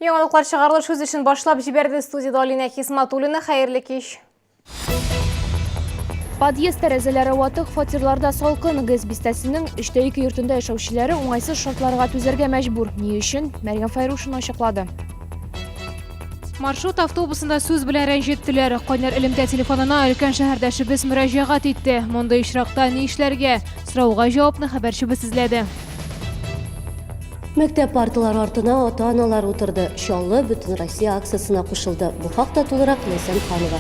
Яңалыклар чыгарылыш үз эшен башлап җибәрде. Студиядә Алинә Хисматуллина. Хәерле кич. Подъезд тәрәзәләре ватык, фатирларда салкын. ГЭС бистәсенең өчтә ике йортында яшәүчеләре уңайсыз шартларга түзәргә мәҗбүр. Ни өчен? Мәрьям Фәйрушина ачыклады. Маршрут автобусында сүз белән рәнҗеттеләр. Кайнар элемтә телефонына өлкән шәһәрдәшебез мөрәҗәгать итте. Мондый очракта ни эшләргә? Сорауга җавапны хәбәрчебез эзләде. Мәктәп парталары артына ата-аналар утырды. Чаллы Бөтенроссия акциясенә кушылды. Бу хакта тулырак Ләйсән Ханова.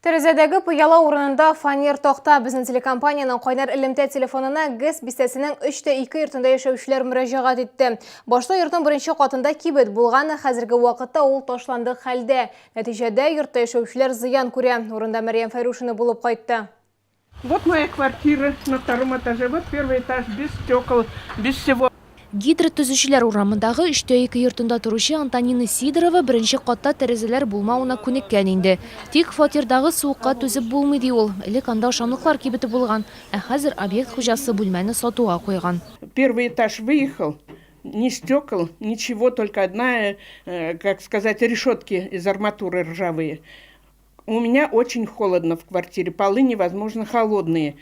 Тәрәзәдәге пыяла урынында фанер такта. Безнең телекомпаниянең кайнар элемтә телефонына ГЭС бистәсенең 3 тә 2 йортында яшәүчеләр мөрәҗәгать итте. Башта йортның беренче катында кибет булган, хәзерге вакытта ул ташландык хәлдә. Нәтиҗәдә, йортта яшәүчеләр зыян күрә. Урында Мәрьям Фәйрушина булып кайтты. Вот моя квартира на втором этаже, вот первый этаж без стекол, без всего. Гидротөзүчеләр урамындагы өчтә ике йортында торучы Антонина Сидорова беренче катта тәрәзәләр булмавына күнеккән инде. Тик фатирдагы суыкка түзеп булмый, ди ул. Элек анда ашамлыклар кибете булган, ә хәзер объект хуҗасы бүлмәне сатуга куйган. Первый этаж выехал, ни стекол, ничего, только одна, как сказать, решетки из арматуры ржавые. У меня очень холодно в квартире, полы невозможно холодные.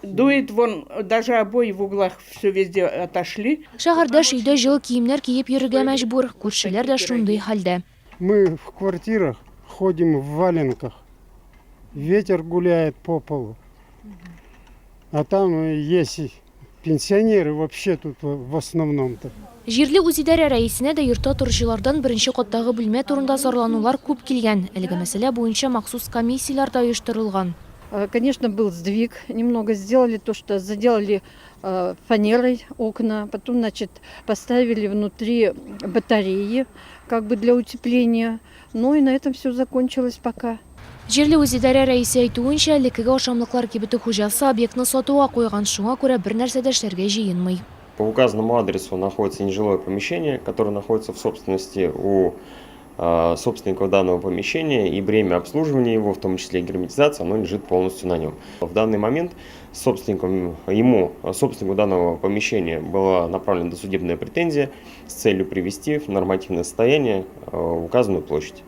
Дует вон, даже обои в углах все везде отошли. Шәһәрдәш өйдә җылы киемнәр киеп йөрергә мәҗбүр, күршеләр дә шундый хәлдә. Мы в квартирах ходим в валенках. Ветер гуляет по полу. А там есть Пенсионеры вообще тут в основном-то. Җирле үзидарә рәисенә дә йортта торучылардан беренче каттагы бүлмә турында зарланулар күп килгән. Әлеге мәсьәлә буенча махсус комиссияләр дә оештырылган. Конечно, был сдвиг, немного сделали то, что заделали фанерой окна, потом, значит, поставили внутри батареи, как бы для утепления. Ну и на этом все закончилось пока. Җирле үзидарә рәисе әйтүенчә, элеккеге ашамлыклар кибете хуҗасы объектны сатуга куйган, шуңа күрә бернәрсә дә эшләргә җыенмый. По указанному адресу находится нежилое помещение, которое находится в собственности у собственников данного помещения, и бремя обслуживания его, в том числе и герметизация, оно лежит полностью на нем. В данный момент собственником, ему, собственнику данного помещения была направлена досудебная претензия с целью привести в нормативное состояние указанную площадь.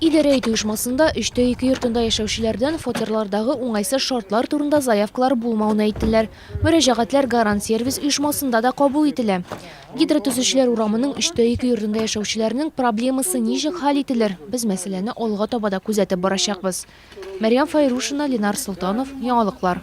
Идарә итү оешмасында өчтә ике йортында яшәүчеләрдән фатирлардагы уңайсыз шартлар турында заявкалар булмавын әйттеләр. Мөрәҗәгатьләр Гарант сервис оешмасында да кабул ителә. Гидротөзүчеләр урамының өчтә ике йортында яшәүчеләрнең проблемасы ничек хәл ителер? Без мәсьәләне алга таба да күзәтеп барачакбыз. Мәрьям Фәйрушина, Ленар Солтанов, Яңалыклар.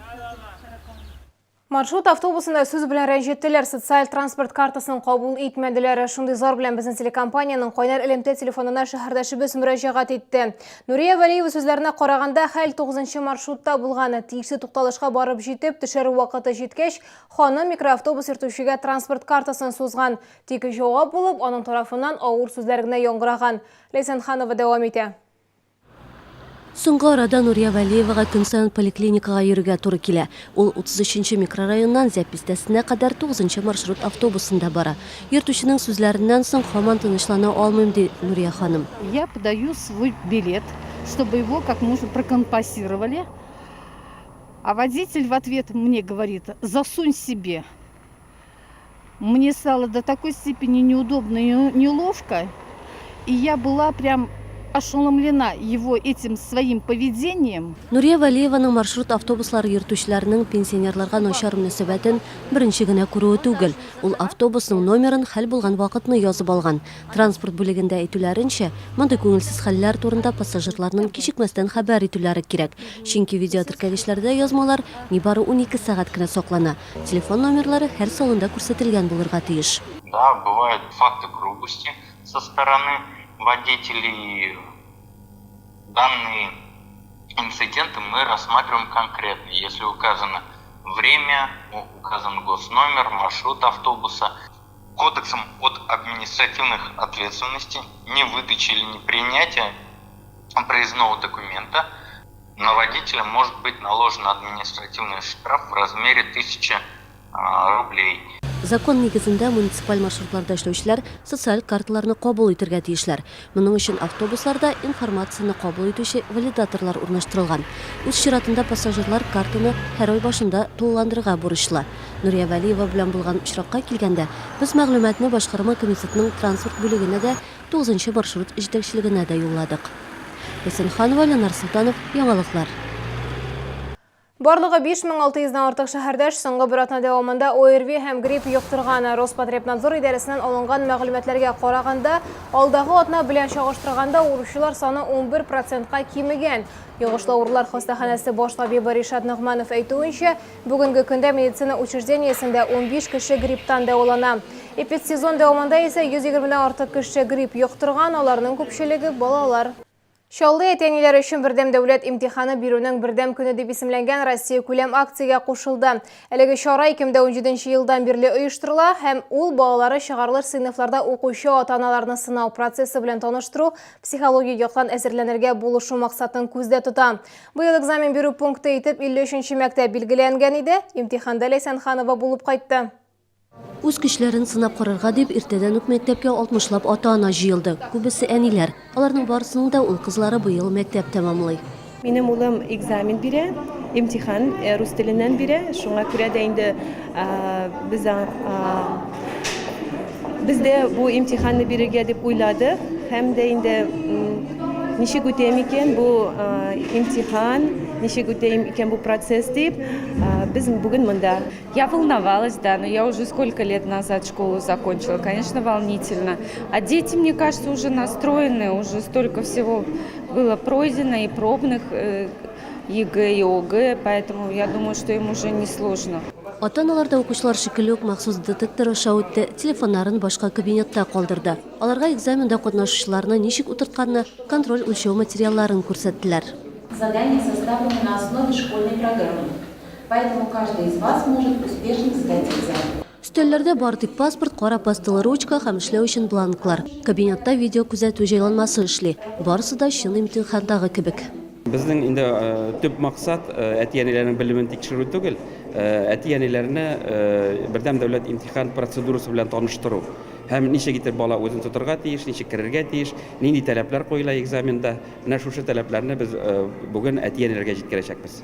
Маршрут автобусында сүз белән рәнҗеттеләр, социаль транспорт картасын кабул итмәделәр. Шундый зар белән безнең телекомпаниянең кайнар элемтә телефонына шәһәрдәшебез мөрәҗәгать итте. Нурия Вәлиева сүзләренә караганда, хәл 9 маршрутта булган. Тиешле тукталышка барып җитеп, төшәр вакыты җиткәч, ханым микроавтобус йөртүчегә транспорт картасын сузган. Тик җавап булып, аның тарафыннан авыр сүзләр генә яңгыраган. Ләйсән Ханова дәвам итә. Соңгы арада Нурия Вәлиевага көн саен поликлиникага йөрергә туры килә. Ул 33 нче микрорайоннан Зәп бистәсенә кадәр 9 нчы маршрут автобусында бара. Йөртүченең сүзләреннән соң һаман тынычлана алмыйм, ди Нурия ханым. Я подаю свой билет, чтобы его как можно прокомпасировали. А водитель в ответ мне говорит, засунь себе. Мне стало до такой степени неудобно и неловко. И я была прям ошеломлена его этим своим поведением. Нурия Вәлиеваның маршрут автобуслары йөртүчеләренең пенсионерларга начар мөнәсәбәтен беренче генә күрүе түгел. Ул автобусның номерын, хәл булган вакытны язып алган. Транспорт бүлегендә әйтүләренчә, мондый күңелсез хәлләр турында пассажирларның кичекмәстән хәбәр итүләре кирәк. Чөнки видеотеркәгечләрдә язмалар нибары 12 сәгать кенә саклана. Телефон номерлары һәр салонда күрсәтелгән булырга тиеш. Да, бывают факты грубости со стороны водителей. Данные инциденты мы рассматриваем конкретно. Если указано время, указан госномер, маршрут автобуса. Кодексом от административных ответственностей невыдачи или непринятия проездного документа на водителя может быть наложен административный штраф в размере 1000 рублей. Закон нигезендә муниципаль маршрутларда эшләүчеләр социаль карталарны кабул итергә тиешләр. Моның өчен автобусларда информацияне кабул итүче валидаторлар урнаштырылган. Үз чиратында пассажирлар картаны һәр ай башында тулыландырырга бурычлы. Нурия Вәлиева белән булган очракка килгәндә, без мәгълүматны башкарма комитетның транспорт бүлегенә дә, тугызынчы маршрут җитәкчелегенә дә юлладык. Ләйсән Ханова, Ленар Солтанов, Яңалыклар. Барлыгы 5600 дән артык шәһәрдәш соңгы бер атна дәвамында ОРВИ һәм грипп йоктырган. Роспотребнадзор идарәсеннән алынган мәгълүматларга караганда, алдагы атна белән чагыштырганда авыручылар саны 11 процентка кимегән. Йогышлы авырулар хастаханәсе баш табибы Ришат Ногманов әйтүенчә, бүгенге көндә медицина учреждениесендә 15 кеше грипптан дәвалана. Эпидсезон дәвамында исә 120 дән артык кеше грипп йоктырган, аларның күпчелеге балалар. Чаллы әти-әниләре өчен бердәм дәүләт имтиханы бирүнең бердәм көне дип исемләнгән Россиякүләм акциягә кушылды. Әлеге чара 2017 елдан бирле оештырыла һәм ул балалары чыгарылыш сыйныфларда укучы ата-аналарны сынау процессы белән таныштыру, психологик яктан әзерләнергә булышу максатын күздә тота. Быел экзамен бирү пункты итеп 53 нче мәктәп билгеләнгән иде. Имтиханда Ләйсән Ханова булып кайтты. Үз көчләрен сынап карарга дип, иртәдән үк мәктәпкә алтмышлап ата-ана җыелды. Күбесе әниләр. Аларның барысының да ул-кызлары быел мәктәп тәмамлый. Минем улым экзамен бирә, имтихан рус теленнән бирә. Шуңа күрә дә инде без без дә бу имтиханны бирергә дип уйладык. Һәм дә инде ничек үтә микән бу имтихан, ничек үтә икән бу процесс дип, без бүген монда. Я волновалась, да, но я уже сколько лет назад школу закончила, конечно, волнительно. А дети, мне кажется, уже настроены, уже столько всего было пройдено и пробных э, ЕГЭ и ОГЭ, поэтому я думаю, что им уже не сложно. Ата-аналар да укучылар шикелле үк махсус детектор аша үтте, телефоннарын башка кабинетта калдырды. Аларга экзаменда катнашучыларны ничек утыртканны, контроль үлчәү материалларын күрсәттеләр. Задание составлено на основе школьной программы. Поэтому каждый из вас может успешно сдать экзамен. Өстәлләрдә бары тик паспорт, кара пасталы ручка һәм эшләү өчен бланклар. Кабинетта видеокүзәтү җайланмасы эшли. Барысы да чын имтихандагы кебек. Безнең инде төп максат әти-әниләрнең белемен тикшерү түгел, әти-әниләрне бердәм дәүләт имтихан процедурасы белән таныштыру. Һәм ничек итеп бала үзен тотырга тиеш, ничек керергә тиеш, нинди таләпләр куела экзаменда. Менә шушы таләпләрне без бүген әти-әниләргә җиткерәчәкбез.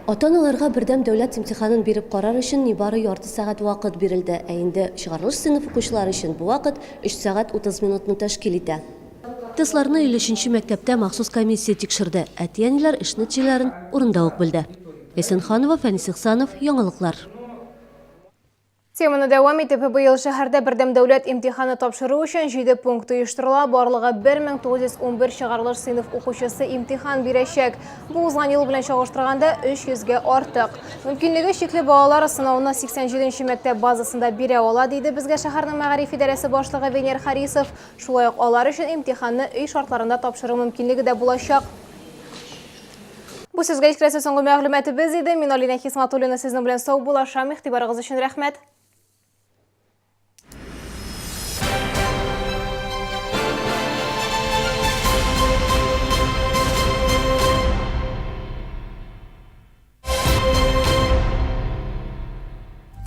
Ата-аналарга бердәм дәүләт имтиханын биреп карар өчен нибары ярты сәгать вакыт бирелде, ә инде чыгарылыш сыйныф укучылары өчен бу вакыт өч сәгать 30 минутны тәшкил итә. Тестларны 53 нче мәктәптә махсус комиссия тикшерде, әти-әниләр эш нәтиҗәләрен урында ук белде. Ләйсән Ханова, Фәнис Ихсанов, Яңалыклар. Теманы дәвам итеп, быел шәһәрдә бердәм дәүләт имтиханы тапшыру өчен 7 пункт оештырыла. Барлыгы 1911 чыгарылыш сыйныф укучысы имтихан бирәчәк. Бу узган ел белән чагыштырганда 300 гә артык. Мөмкинлеге чикле балалар сынауны 87 нче мәктәп базасында бирә ала, диде безгә шәһәрнең мәгариф идарәсе башлыгы Венер Харисов. Шулай ук алар өчен имтиханны өй шартларында тапшыру мөмкинлеге дә булачак. Бу сезгә җиткерәсе соңгы мәгълүматыбыз иде. Мин Алинә Хисматуллина сезнең белән саубуллашам. Игътибарыгыз өчен рәхмәт.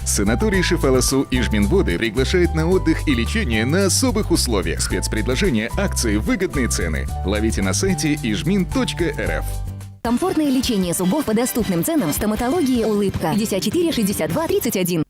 Санаторий Шифаласу Ижминводы приглашает на отдых и лечение на особых условиях. Спецпредложения, акции, выгодные цены. Ловите на сайте ижмин.рф. Комфортное лечение зубов по доступным ценам в стоматологии «Улыбка». 54 62 31.